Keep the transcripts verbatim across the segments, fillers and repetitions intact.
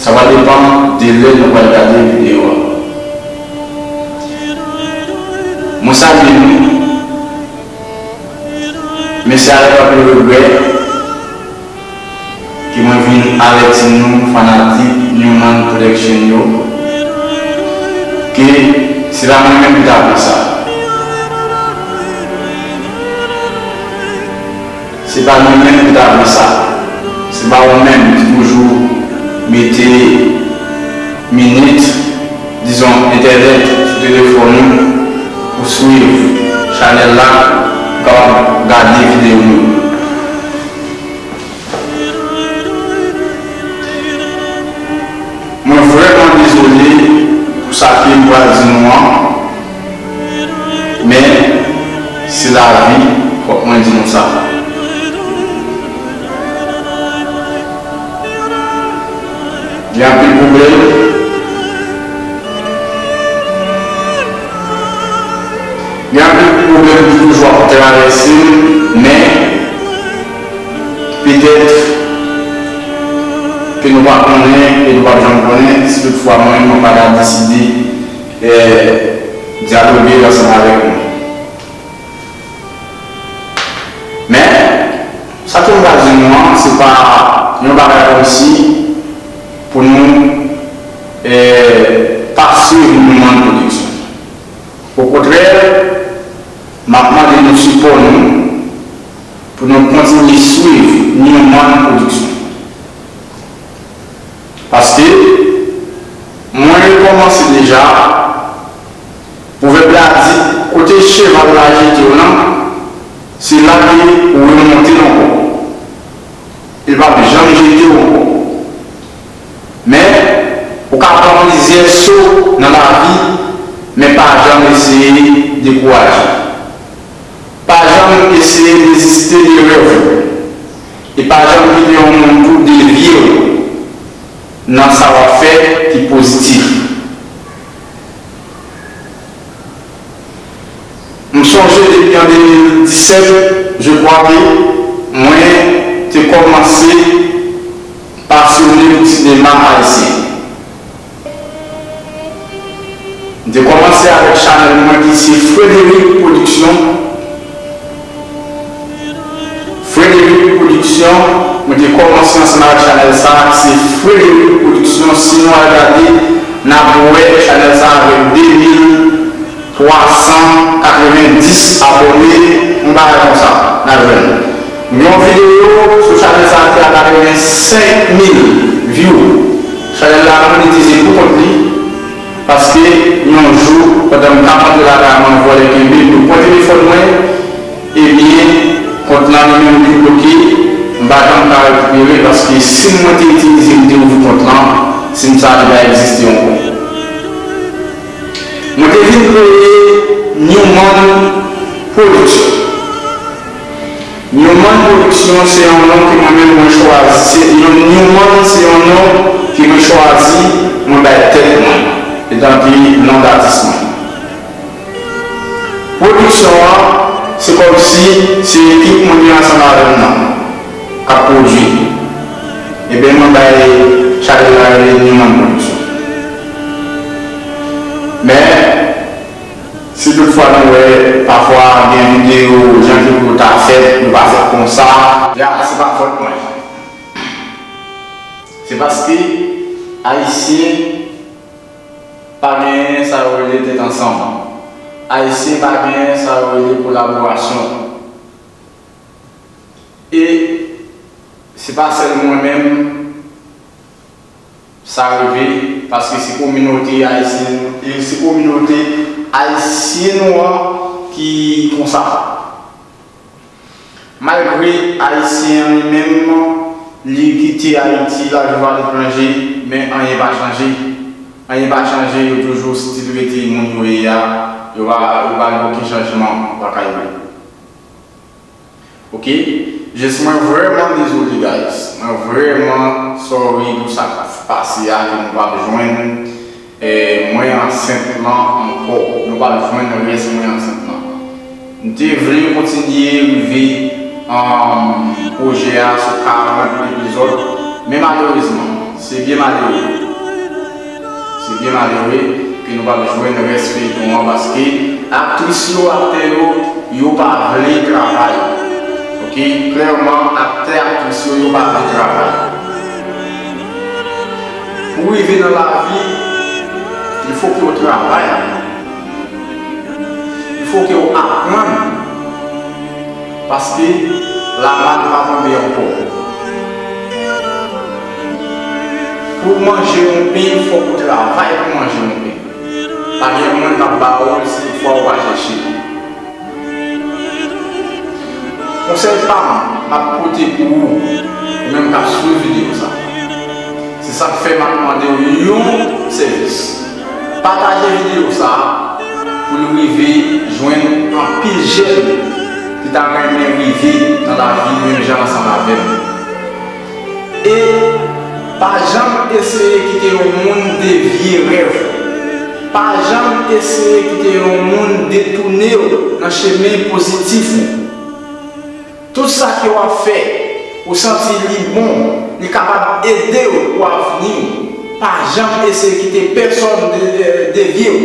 Sa va depann de lè nou pral gade videyo a. Mwen salye nou. Men se avèk anpil regrè ke mwen vin avèti nou fanatik Newman Production yo ke se pa mwen menm ki ta vle sa. Se pa nou menm ki ta vle sa. Se pa ou menm ki toujou mete minit, dizon, entènèt sou telefòn ou pou swiv chanèl la, pou kapab gade videyo nou. Mwen vrèman dezole pou sa ke m pral di nou an, men se lavi, fòk mwen di nou sa. Gen anpil pwoblèm. Gen anpil pwoblèm ki toujou ap travèse m, men petèt ke nou pa konnen e nou p ap janm konnen si toutfwa mwen menm mwen pa ta deside, eh, dyaloge ansanm avèk nou. Men, sa ke m pral di nou an, se pa yon bagay kòmsi pou nou, eh, pa swiv Newman Production. Okontrè, m ap mande nou sipò nou pou nou kontinye swiv Newman Production. Paske mwen rekòmanse deja, pwovèb la di, kote cheval la jete w lan, se la ke ou remonte l ankò. Li p ap janm jete w ankò. Men, ou ka pran plizyè so nan lavi, men pa janm eseye dekouraje. Pa janm eseye deziste de rèv ou. E pa janm kite yon moun tou devye w nan sa w ap fè ki pozitif. M sonje depi an de mil disèt, je crois que mwen te kòmanse pasyone pou sinema ayisyen. M te kòmanse avèk chanèl mwen ki se Frederic Production. Frederic Production, mwen te kòmanse ansanm avèk chanèl sa a, ki se Frederic Production. Si nou al gade, n ap wè chanèl sa a avèk de mil twa san katrevenndis abòne, yon bagay konsa, n a jwenn. M gen yon videyo sou chanèl sa a ki a katrevensenk mil view. Chanèl la monetize pou kont li, paske yon jou, pandan m t ap antre lakay mwen, vòlè kenbe m, yo pran telefòn mwen, ebyen, kont lan li menm li bloke, m pa janm ka rekipere, paske si mwen te itilize, m te ouvri kont lan, si m sa li pa egziste ankò. Mwen te vin kreye Newman Production. Newman Production se yon non ke mwen menm mwen chwazi. Se yon, Newman se yon non ke mwen chwazi, mwen bay tèt mwen, etanke non datis mwen. Pwodiksyon an, se kòmsi se ekip mwen ki ansanm avè m nan k ap pwodui. Ebyen, mwen bay chanèl la rele Newman Production. Men, si toutfwa nou wè, pafwa gen videyo, jan ke pou yo ta fèt, yo pa fèt konsa, ya, se pa fòt mwen. Se paske Ayisyen pa genyen sa yo rele tèt ansanm. Ayisyen pa genyen sa yo rele kolaborasyon. E se pa sèl mwen menm sa rive, paske se kominote ayisyen, e se kominote ayisyen nou an ki konsa. Malgre ayisyen an li menm, li kite Ayiti, l al viv aletranje, men anyen pa chanje. Anyen pa chanje, yo toujou still rete moun yo ye a, yo pa, yo pa gen okenn chanjman lakay yo. Ok? Just mwen vrèman dezole, guys. Mwen vrèman sorry pou sa k pase a, ke nou p ap jwenn, eh, mwen ansent lan ankò. Nou p ap jwenn rès mwen ansent lan. M te vle kontinye rive, um, pwojè a sou karant epizòd, men malerezman, Se byen malere. Se byen malere ke nou p ap jwenn rès feyton an paske aktris yo, aktè yo, yo pa vle travay. Oke? Klèman, aktè, aktris yo, yo pa vle travay. Pou w rive nan lavi, il faut que w travay. Il faut que w aprann. Paske laman pa tonbe ankò. Pou w manje yon pen, fòk ou travay pou manje yon pen. Pa gen moun k ap ba ou l si toutfwa ou pa chèche. Konsèy pa m, m ap pote pou ou, ou menm k ap swiv videyo sa. Se sa k fè m ap mande w yon sèvis. Pataje videyo sa a pou l rive jwenn anpil jèn ki ta renmen rive nan lavi menm jan ansanm avè m. E pa janm eseye kite yon moun devye rèv ou. Pa janm eseye kite yon moun detounen w nan chemen pozitif ou. Tout sa ke w ap fè, ou santi li bon, li kapab ede w pou avni w, pa janm eseye kite pèsonn de-, de-, devye w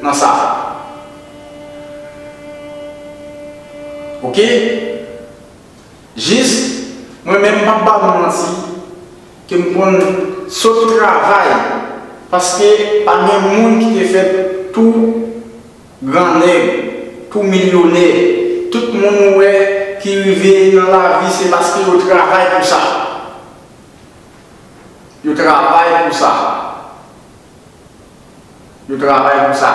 nan sa. Oke? Jis, mwen menm, m p ap ba nou manti, ke m konn sot travay, paske pa gen moun ki te fèt tou grannèg, tou milyonè. Tout moun ou wè ki rive nan lavi, se paske yo travay pou sa. Yo travay pou sa. Yo travay pou sa.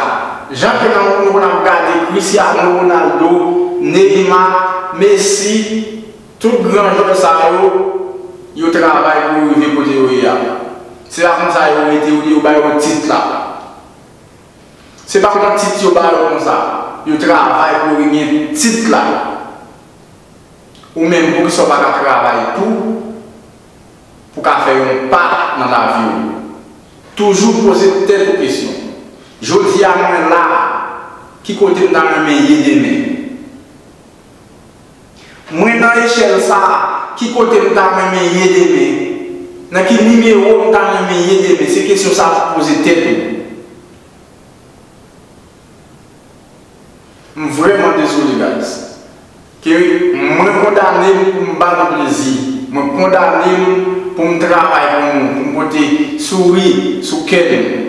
Jan ke nou, nou konn ap gade Cristiano Ronaldo, Neymar, Messi, tout gran jwè sa yo, yo travay pou yo rive kote yo ye a. Se pa konsa yo rete, yo, yo ba yo tit la. Se pa yon tit yo ba yo konsa. Yo travay pou yo gen tit la. Ou menm, poukisa w pa ka travay tou pou w ka fè yon pa nan lavi w? Toujou poze tèt ou kesyon. Jodi a, mwen la, ki kote m ta renmen ye demen? Mwen nan echèl sa a, ki kote m ta renmen ye demen? Nan ki nimewo m ta renmen ye demen? Se kesyon sa a pou poze tèt ou. M vrèman dezole, guys. Ke mwen kondane m pou m ba nou plezi. Mwen kondane m pou m travay pou nou, pou m pote souri sou kè nou.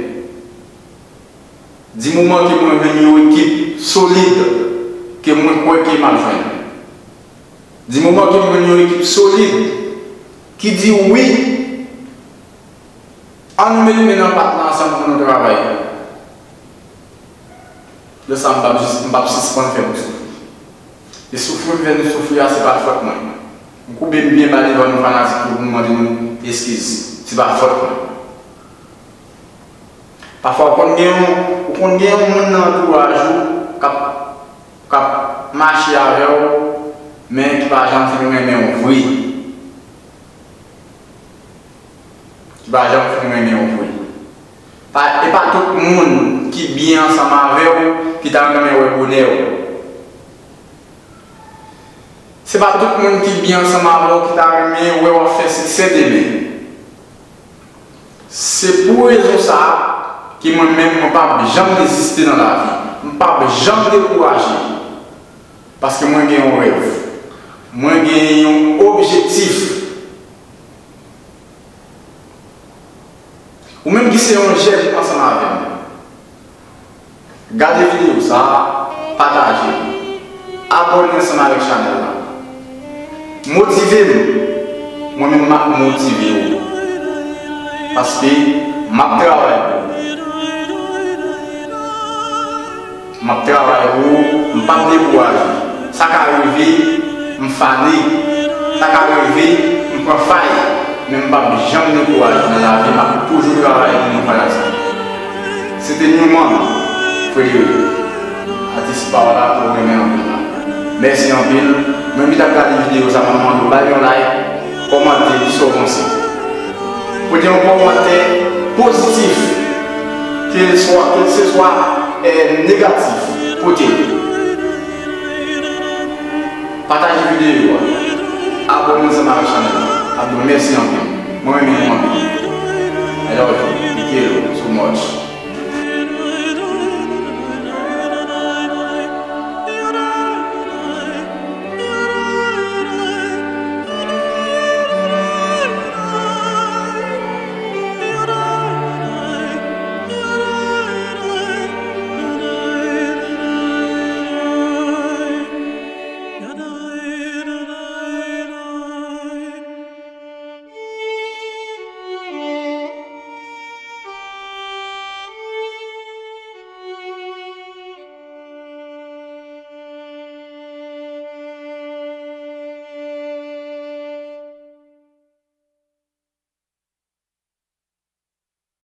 Di moman ke mwen jwenn yon ekip solid, ke mwen kwè ke m ap jwenn. Di moman ke m jwenn yon ekip solid, ki di wi, ann met men nan pat la ansanm pou nou travay. Lè sa a, m p ap jis, m p ap sispann fè nou soufri. E soufri m fè nou soufri a, se pa fòt mwen. M koube m byen ba devan nou fanatik yo pou m mande nou eskiz. Se pa fòt mwen. Pafwa, ou konn gen yon, ou konn gen yon moun nan antouraj ou k ap, k ap mache avè w, men ki pa janm fin renmen w vre. Ki pa janm fin renmen w vre. Pa, e pa tout moun ki byen ansanm avè w ki ta renmen wè bonè w. Se pa tout moun ki byen ansanm avè w ki ta renmen wè w ap fè siksè demen. Se pou rezon sa a ke mwen menm, mwen p ap janm deziste nan lavi. M p ap janm dekouraje. Paske mwen gen yon rèv. Mwen gen yon objektif. Ou menm ki se yon jèn ansanm avè m, gade videyo sa a, pataje l, abòne ansanm avèk chanèl la. Motive m, mwen menm m ap motive w. Paske m ap travay pou ou. M ap travay pou ou, m p ap dekouraje. Sa ka rive, m fane. Sa ka rive, m pran fay. Men m p ap janm dekouraje nan lavi, m ap toujou travay pou nou fanatik. Se te Newman Frederick, atis pa w la ke w renmen anpil la. Mèsi anpil. Mwen ki t ap gade videyo sa, mwen mande w bay yon like, kòmante, di sa w panse. Pote yon kòmantè pozitif, ke swa, ke se swa, eh, negatif, pote l. Pataje videyo a. Abòne ansanm avèk chanèl la. Abòne, mèsi anpil. Mwen renmen nou anpil.